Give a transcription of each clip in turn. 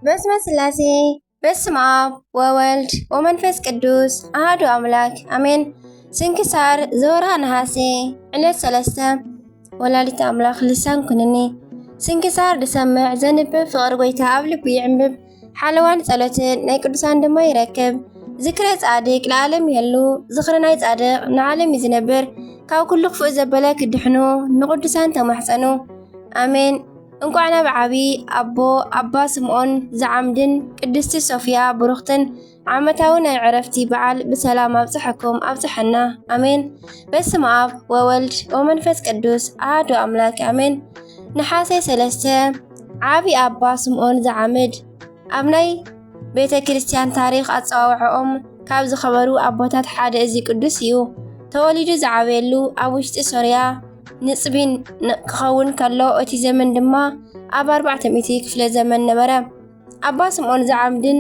በስመ ስላሴ፣ በስመ አብ ወወልድ ወመንፈስ ቅዱስ አሐዱ አምላክ አሜን። ስንክሳር ዘወርሃ ነሐሴ፣ ዕለት ሰለስተ። ወላዲተ አምላክ ልሳን ኩንኒ። ስንክሳር ዝሰምዕ ዘንብብ ፍቅር ጎይታ ኣብ ልቡ ይዕንብብ። ሓለዋን ጸሎትን ናይ ቅዱሳን ድማ ይረክብ። ዝክረ ጻድቅ ለዓለም ይህሉ። ዝክሪ ናይ ጻድቅ ንዓለም እዩ ዝነብር። ካብ ኩሉ ክፉእ ዘበለ ክድሕኑ ንቅዱሳን ተማሕጸኑ። አሜን። እንቋዕ ናብ ዓቢ አቦ አባ ስምዖን ዘዓምድን ቅድስቲ ሶፍያ ብሩክትን ዓመታዊ ናይ ዕረፍቲ በዓል ብሰላም ኣብጽሐኩም ኣብጽሐና። አሜን። በስመ አብ ወወልድ ወመንፈስ ቅዱስ አሐዱ አምላክ አሜን። ነሐሴ ሰለስተ። ዓቢ አባ ስምዖን ዘዓምድ። ኣብ ናይ ቤተ ክርስቲያን ታሪኽ ኣጸዋውዓኦም ካብ ዝኸበሩ ኣቦታት ሓደ እዚ ቅዱስ እዩ። ተወሊዱ ዝዓበየሉ ኣብ ውሽጢ ሶርያ ንጽቢን ን-፣ ክኸውን ከሎ፣ እቲ ዘመን ድማ ኣብ ኣርባዕተ ሚእቲ ክፍለ ዘመን ነበረ። ኣባ ስምዖን ዘዓምድን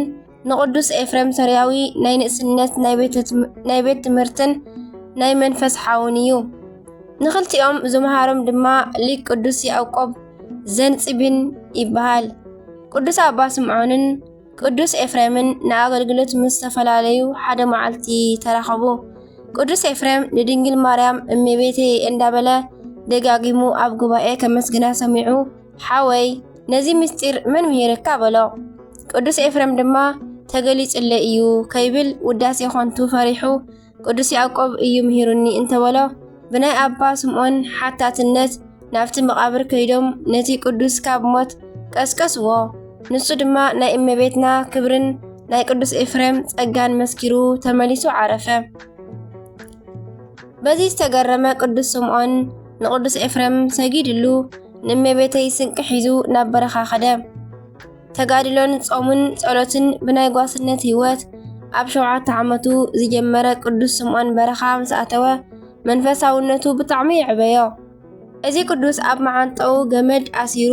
ንቅዱስ ኤፍሬም ሶርያዊ ናይ ንእስነት ናይ ቤተ ትም-፣ ናይ ቤት ትምህርትን ናይ መንፈስ ሓውን እዩ። ንኽልቲኦም ዝመሃሮም ድማ ሊቅ ቅዱስ ያዕቆብ ዘንጽቢን ይበሃል። ቅዱስ ኣባ ስምዖንን ቅዱስ ኤፍሬምን ንኣገልግሎት ምስ ተፈላለዩ ሓደ መዓልቲ ተራኸቡ። ቅዱስ ኤፍሬም ንድንግል ማርያም እመቤተይ እንዳበለ ደጋጊሙ ኣብ ጉባኤ ከመስግና ሰሚዑ፣ "ሓወይ፣ ነዚ ምስጢር መን ምሂርካ?" በሎ። ቅዱስ ኤፍሬም ድማ፣ "ተገሊጹለይ እዩ" ከይብል ውዳሴ ኾንቱ ፈሪሑ፣ "ቅዱስ ያዕቆብ እዩ ምሂሩኒ" እንተበሎ፣ ብናይ ኣባ ስምዖን ሓታትነት ናብቲ መቓብር ከይዶም ነቲ ቅዱስ ካብ ሞት ቀስቀስዎ። ንሱ ድማ ናይ እመቤትና ክብርን ናይ ቅዱስ ኤፍሬም ጸጋን መስኪሩ ተመሊሱ ዓረፈ። በዚ ዝተገረመ ቅዱስ ስምዖን ንቅዱስ ኤፍሬም ሰጊድሉ፣ ንእመቤተይ ስንቂ ሒዙ ናብ በረኻ ኸደ። ተጋድሎን ጾምን ጸሎትን ብናይ ጓስነት ህይወት ኣብ ሸውዓተ ዓመቱ ዝጀመረ ቅዱስ ስምዖን በረኻ ምስ ኣተወ፣ መንፈሳውነቱ ብጣዕሚ የዕበዮ። እዚ ቅዱስ ኣብ መዓንጠኡ ገመድ ኣሲሩ፣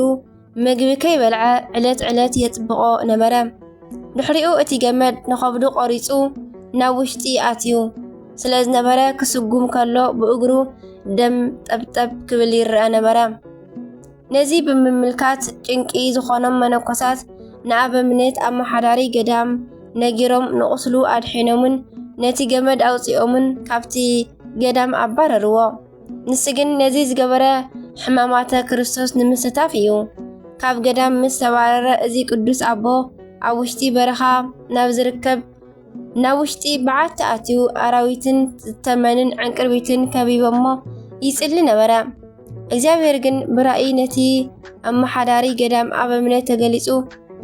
ምግቢ ከይበልዐ ዕለት ዕለት የጽብቖ ነበረ። ድሕሪኡ እቲ ገመድ ንኸብዱ ቆሪጹ ናብ ውሽጢ ኣትዩ ስለ ዝነበረ፣ ክስጉም ከሎ ብእግሩ ደም ጠብጠብ ክብል ይረኣ ነበረ። ነዚ ብምምልካት ጭንቂ ዝኾኖም መነኮሳት ንኣበምኔት ኣመሓዳሪ ገዳም ነጊሮም ንቑስሉ ኣድሒኖምን ነቲ ገመድ ኣውጺኦምን ካብቲ ገዳም ኣባረርዎ። ንሱ ግን ነዚ ዝገበረ ሕማማተ ክርስቶስ ንምስታፍ እዩ። ካብ ገዳም ምስ ተባረረ፣ እዚ ቅዱስ ኣቦ ኣብ ውሽጢ በረኻ ናብ ዝርከብ፣ ናብ ውሽጢ በዓቲ ኣትዩ፣ ኣራዊትን ተመንን ዕንቅርቢትን ከቢቦሞ ይጽሊ ነበረ። እግዚኣብሔር ግን ብራእይ ነቲ ኣመሓዳሪ ገዳም ኣበምኔት ተገሊጹ፣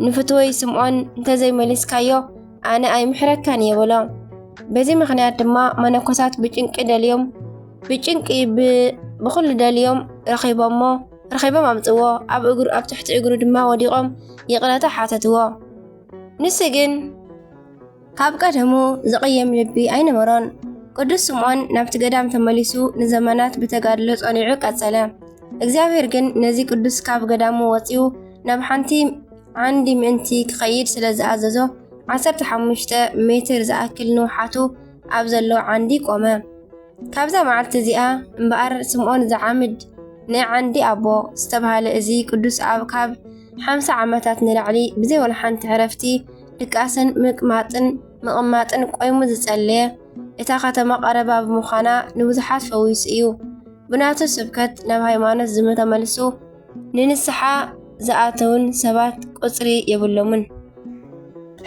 "ንፍትወይ ስምዖን እንተዘይመሊስካዮ፣ ኣነ ኣይምሕረካን እየ" በሎ። በዚ ምኽንያት ድማ መነኮሳት ብጭንቂ ደልዮም፣ ብጭንቂ ብ-፣ ብኹሉ ደልዮም ረኺቦሞ፣ ረኺቦም ኣምጽዎ። ኣብ እግሩ፣ ኣብ ትሕቲ እግሩ ድማ ወዲቖም ይቕረታ ሓተትዎ። ንሱ ግን ካብ ቀደሙ ዝቕየም ልቢ ኣይነበሮን። ቅዱስ ስምዖን ናብቲ ገዳም ተመሊሱ ንዘመናት ብተጋድሎ ጸኒዑ ቀጸለ። እግዚኣብሔር ግን ነዚ ቅዱስ ካብ ገዳሙ ወጺኡ ናብ ሓንቲ ዓንዲ ምእንቲ ክኸይድ ስለ ዝኣዘዞ፣ ዓሰርተ ሓሙሽተ ሜትር ዝኣክል ንውሓቱ ኣብ ዘሎ ዓንዲ ቆመ። ካብዛ መዓልቲ እዚኣ እምበኣር ስምዖን ዘዓምድ ናይ ዓንዲ ኣቦ ዝተባህለ እዚ ቅዱስ ኣብ ካብ ሓምሳ ዓመታት ንላዕሊ ብዘይ ወላ ሓንቲ ዕረፍቲ ድቃስን ምቅማጥን ምቕማጥን ቆይሙ ዝጸለየ፣ እታ ከተማ ቀረባ ብምዃና ንብዙሓት ፈዊሱ እዩ። ብናቱ ስብከት ናብ ሃይማኖት ዝተመልሱ፣ ንንስሓ ዝኣተዉን ሰባት ቁጽሪ የብሎምን።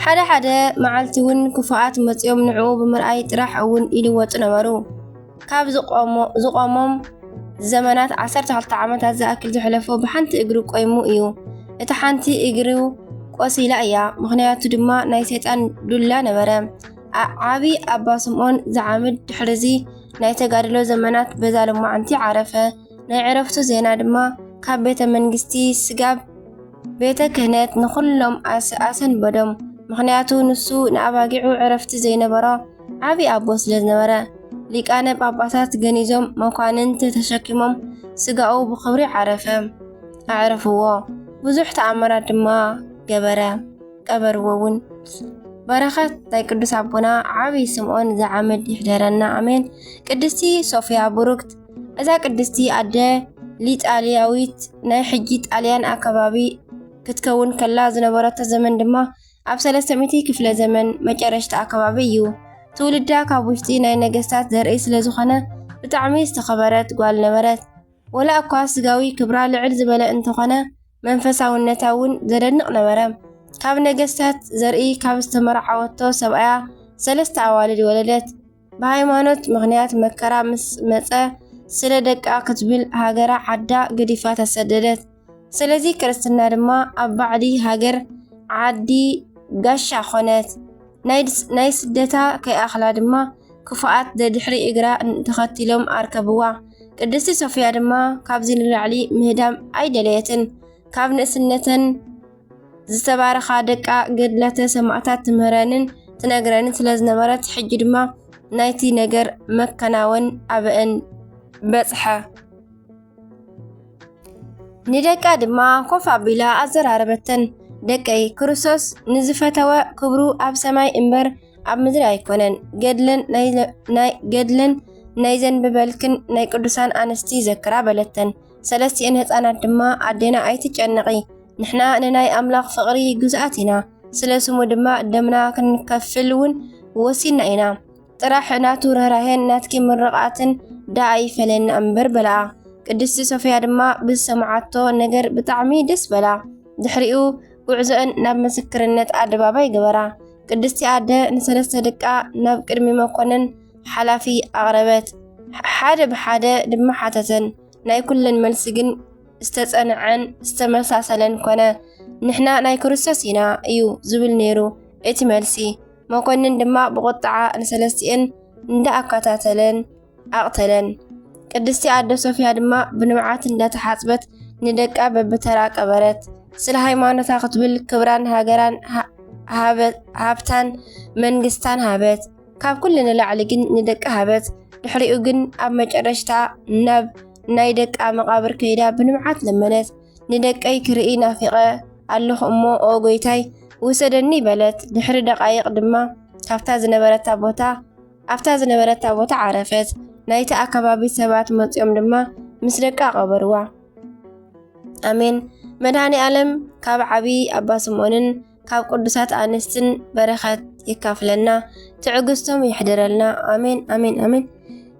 ሓደ ሓደ መዓልቲ እውን ክፉኣት መጺኦም ንዕኡ ብምርኣይ ጥራሕ እውን ይልወጡ ነበሩ። ካብ ዝቖሞ-፣ ዝቖሞም ዘመናት ዓሰርተ ክልተ ዓመታት ዝኣክል ዘሕለፎ ብሓንቲ እግሩ ቆይሙ እዩ። እታ ሓንቲ እግሩ ቆሲላ እያ፣ ምኽንያቱ ድማ ናይ ሰይጣን ዱላ ነበረ። ዓ-፣ ዓቢ ኣባ ስምዖን ዝዓምድ ድሕሪዚ ናይ ተጋድሎ ዘመናት በዛ ሎማዕንቲ ዓረፈ። ናይ ዕረፍቱ ዜና ድማ ካብ ቤተ መንግስቲ ስጋብ ቤተ ክህነት ንኹሎም ኣስ-፣ ኣሰንበዶም። ምኽንያቱ ንሱ ንኣባጊዑ ዕረፍቲ ዘይነበሮ ዓቢ ኣቦ ስለ ዝነበረ፣ ሊቃነ ጳጳሳት ገኒዞም መኳንንቲ ተሸኪሞም ስጋኡ ብኽብሪ ዓረፈ፣ ኣዕረፍዎ። ብዙሕ ተኣምራት ድማ ገበረ፣ ቀበርዎ እውን። በረኸት ናይ ቅዱስ ኣቦና ዓቢ ስምዖን ዘዓምድ ይሕደረና፣ ኣሜን። ቅድስቲ ሶፍያ ብሩክት። እዛ ቅድስቲ ኣደ ሊጣልያዊት፣ ናይ ሕጂ ጣልያን ኣከባቢ ክትከውን ከላ ዝነበረቶ ዘመን ድማ ኣብ ሰለስተ ሚእቲ ክፍለ ዘመን መጨረሽታ ኣከባቢ እዩ። ትውልዳ ካብ ውሽጢ ናይ ነገስታት ዘርኢ ስለ ዝኾነ ብጣዕሚ ዝተኸበረት ጓል ነበረት። ወላ እኳ ስጋዊ ክብራ ልዕል ዝበለ እንተኾነ መንፈሳውነታ እውን ዘደንቕ ነበረ። ካብ ነገስታት ዘርኢ ካብ ዝተመርዓወቶ ሰብኣያ ሰለስተ ኣዋልድ ወለደት። ብሃይማኖት ምኽንያት መከራ ምስ መጸ ስለ ደቃ ክትብል ሃገራ ዓዳ ገዲፋ ተሰደደት። ስለዚ ክርስትና ድማ ኣብ ባዕዲ ሃገር ዓዲ ጋሻ ኾነት። ናይ ድስ-፣ ናይ ስደታ ከይኣኽላ ድማ ክፉኣት ደድሕሪ እግራ ተኸቲሎም ኣርከብዋ። ቅድስቲ ሶፍያ ድማ ካብዚ ንላዕሊ ምህዳም ኣይደለየትን። ካብ ንእስነተን ዝተባረኻ ደቃ ገድላተ ሰማዕታት ትምህረንን ትነግረንን ስለ ዝነበረት ሕጂ ድማ ናይቲ ነገር መከናወን ኣበአን በጽሐ። ንደቃ ድማ ኮፍ ኣቢላ ኣዘራረበተን። ደቀይ፣ ክርስቶስ ንዝፈተወ ክብሩ ኣብ ሰማይ እምበር ኣብ ምድሪ ኣይኮነን። ገድለን ናይ፣ ናይ፣ ገድለን ናይ ዘንበበልክን ናይ ቅዱሳን ኣንስቲ ዘክራ በለተን። ሰለስቲኤን ህፃናት ድማ ኣዴና ኣይትጨነቒ፣ ንሕና ንናይ ኣምላኽ ፍቕሪ ግዙኣት ኢና፣ ስለ ስሙ ድማ ደምና ክንከፍል እውን ወሲና ኢና። ጥራሕ ናቱ ርህራሄን ናትኪ ምርቓትን ደኣ ይፈለየና እምበር በለኣ። ቅድስቲ ሶፍያ ድማ ብዝሰምዓቶ ነገር ብጣዕሚ ደስ በላ። ድሕሪኡ ጉዕዞአን ናብ ምስክርነት ኣደባባይ ገበራ። ቅድስቲ ኣደ ንሰለስተ ደቃ ናብ ቅድሚ መኮንን ሓላፊ ኣቕረበት። ሓደ ብሓደ ድማ ሓተተን። ናይ ኩለን መልሲ ግን ዝተጸንዐን ዝተመሳሰለን ኮነ። "ንሕና ናይ ክርስቶስ ኢና" እዩ ዝብል ነይሩ እቲ መልሲ። መኮንን ድማ ብቑጥዓ ንሰለስቲኤን እንዳኣከታተለን ኣቕተለን። ቅድስቲ ኣደ ሶፍያ ድማ ብንብዓት እንዳተሓጽበት ንደቃ በብተራ ቀበረት። ስለ ሃይማኖታ ክትብል ክብራን ሃገራን ሃ-፣ ሃበ-፣ ሃብታን መንግስታን ሃበት። ካብ ኩሉ ንላዕሊ ግን ንደቃ ሃበት። ድሕሪኡ ግን ኣብ መጨረሽታ ናብ ናይ ደቃ መቓብር ከይዳ ብንብዓት ለመነት። "ንደቀይ ክርኢ ናፊቐ ኣለኹ እሞ፣ ኦ ጎይታይ፣ ውሰደኒ" በለት። ድሕሪ ደቓይቕ ድማ ካብታ ዝነበረታ ቦታ፣ ኣብታ ዝነበረታ ቦታ ዓረፈት። ናይቲ ኣከባቢ ሰባት መጺኦም ድማ ምስ ደቃ ቀበርዋ። ኣሜን። መድኃኔ ዓለም ካብ ዓቢ ኣባ ስምዖንን ካብ ቅዱሳት ኣንስትን በረኸት የካፍለና፣ ትዕግስቶም የሕድረልና። ኣሜን፣ ኣሜን፣ ኣሜን።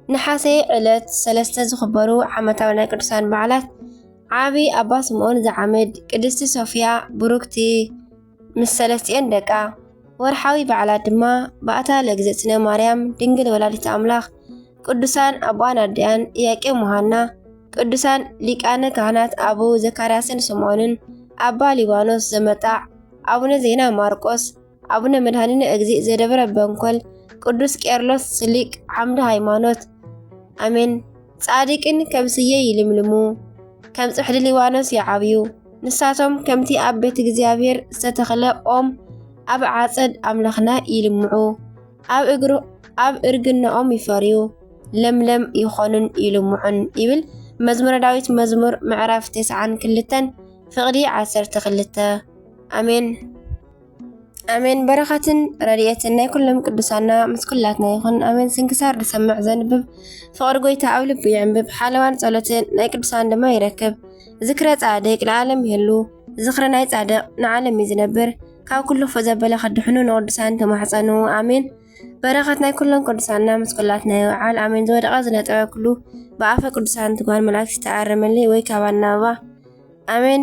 ነሓሰ ዕለት ሰለስተ ዝኽበሩ ዓመታዊ ናይ ቅዱሳን በዓላት፣ ዓቢ ኣባ ስምዖን ዘዓምድ፣ ቅድስቲ ሶፍያ ብሩክቲ ምስ ሰለስቲኤን ደቃ። ወርሓዊ በዓላት ድማ ባእታ ለእግዝእትነ ማርያም ድንግል ወላዲተ ኣምላኽ፣ ቅዱሳን ኣቦኣን ኣዲኣን ኢያቄም ወሃና፣ ቅዱሳን ሊቃነ ካህናት ኣበው ዘካርያስን ስምዖንን፣ ኣባ ሊባኖስ ዘመጣዕ፣ ኣቡነ ዜና ማርቆስ፣ ኣቡነ መድኃኒነ እግዚእ ዘደብረ በንኮል፣ ቅዱስ ቄርሎስ ስሊቅ ዓምደ ሃይማኖት። ኣሜን። ጻድቅን ከም ስየ ይልምልሙ፣ ከም ጽሕዲ ሊባኖስ ይዓብዩ። ንሳቶም ከምቲ ኣብ ቤት እግዚኣብሔር ዝተተኽለ ኦም ኣብ ዓጸድ ኣምላኽና ይልምዑ። ኣብ እግሩ-፣ ኣብ እርግናኦም ይፈርዩ፣ ለምለም ይኾኑን ይልምዑን ይብል መዝሙረ ዳዊት መዝሙር ምዕራፍ ተስዓን ክልተን ፍቕዲ ዓሰርተ ክልተ። ኣሜን። ኣሜን። በረኸትን ረድኤትን ናይ ኩሎም ቅዱሳና ምስ ኩላትና ይኹን። ኣሜን። ስንክሳር ዝሰምዕ ዘንብብ ፍቕሪ ጎይታ ኣብ ልቡ ይዕንብብ። ሓለዋን ጸሎትን ናይ ቅዱሳን ድማ ይረክብ። ዝክረ ጻድቅ ለዓለም ይህሉ። ዝኽሪ ናይ ጻድቅ ንዓለም እዩ ዝነብር። ካብ ኩሉ ክፉእ ዘበለ ከድሕኑ ንቅዱሳን ተማሕጸኑ። ኣሜን። በረኸት ናይ ኩሎም ቅዱሳና ምስ ኩላትና ይውዓል። ኣሜን። ዝወደቐ ዝነጠበ ኩሉ ብኣፈ ቅዱሳን ትጓን መላእክት ይተኣረመለይ ወይ ካብ ኣናብባ። ኣሜን።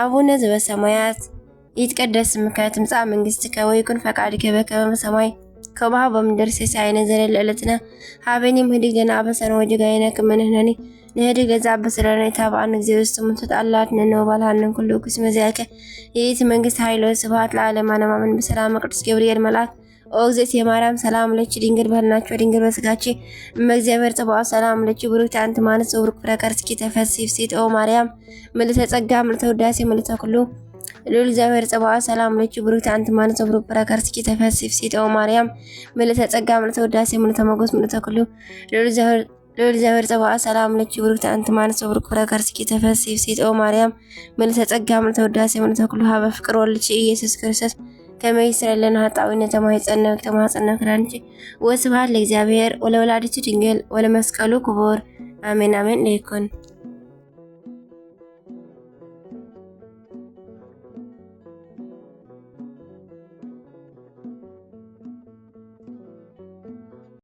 ኣቡነ ዘበሰማያት ይትቀደስ ስምከ ትምጻእ መንግስትከ ወይኩን ፈቃድከ በከመ በሰማይ ከማሁ በምድር። ሲሳየነ ዘለለ ዕለትነ ሀበኒ ዮም ህድግ ለነ አበሳነ ወጌጋየነ ከመ ንሕነኒ ንህድግ ለዘአበሰ ለነ ኢታብአነ እግዚኦ ውስተ መንሱት አላ አድነነ ወባልሃነ ኩሉ እኩይ እስመ ዚአከ ይእቲ መንግስት ኃይል ወስብሐት ለዓለመ ዓለም አሜን። በሰላመ ቅዱስ ገብርኤል መልአክ ኦ እግዝእትየ ማርያም ሰላም ለኪ ድንግል በህልናኪ ወድንግል በስጋኪ እመ እግዚአብሔር ጸባኦት ሰላም ለኪ ብሩክቲ አንቲ እም አንስት ወብሩክ ፍሬ ከርስኪ ተፈሲ ፍሲት ኦ ማርያም ምልዕተ ጸጋ ምልዕተ ውዳሴ ምልዕተ ኩሉ ልዑል እግዚኣብሔር ጸባኦት ሰላም ለኪ ብሩክቲ አንቲ እም አንስት ወብሩክ ፍሬ ከርስኪ ተፈሲ ፍሲት ኦ ማርያም ምልዕተ ጸጋ ምልዕተ ውዳሴ ምልዕተ ሞገስ ምልዕተ ኩሉ ልዑል እግዚኣብሔር ልዑል እግዚኣብሔር ጸባኦት ሰላም ለኪ ብሩክቲ አንቲ እም አንስት ወብሩክ ፍሬ ከርስኪ ተፈሲ ፍሲት ኦ ማርያም ምልዕተ ጸጋ ምልዕተ ውዳሴ ምልዕተ ኩሉ ሀበ ፍቅር ወልድኪ ኢየሱስ ክርስቶስ ከመ ይስረይ ለነ ኃጣውኢነ ተማሂጸነ ተማሂጸነ ክዳንኪ። ወስብሐት ለእግዚአብሔር ወለወላዲቱ ድንግል ወለመስቀሉ ክቡር። አሜን አሜን ለይኩን።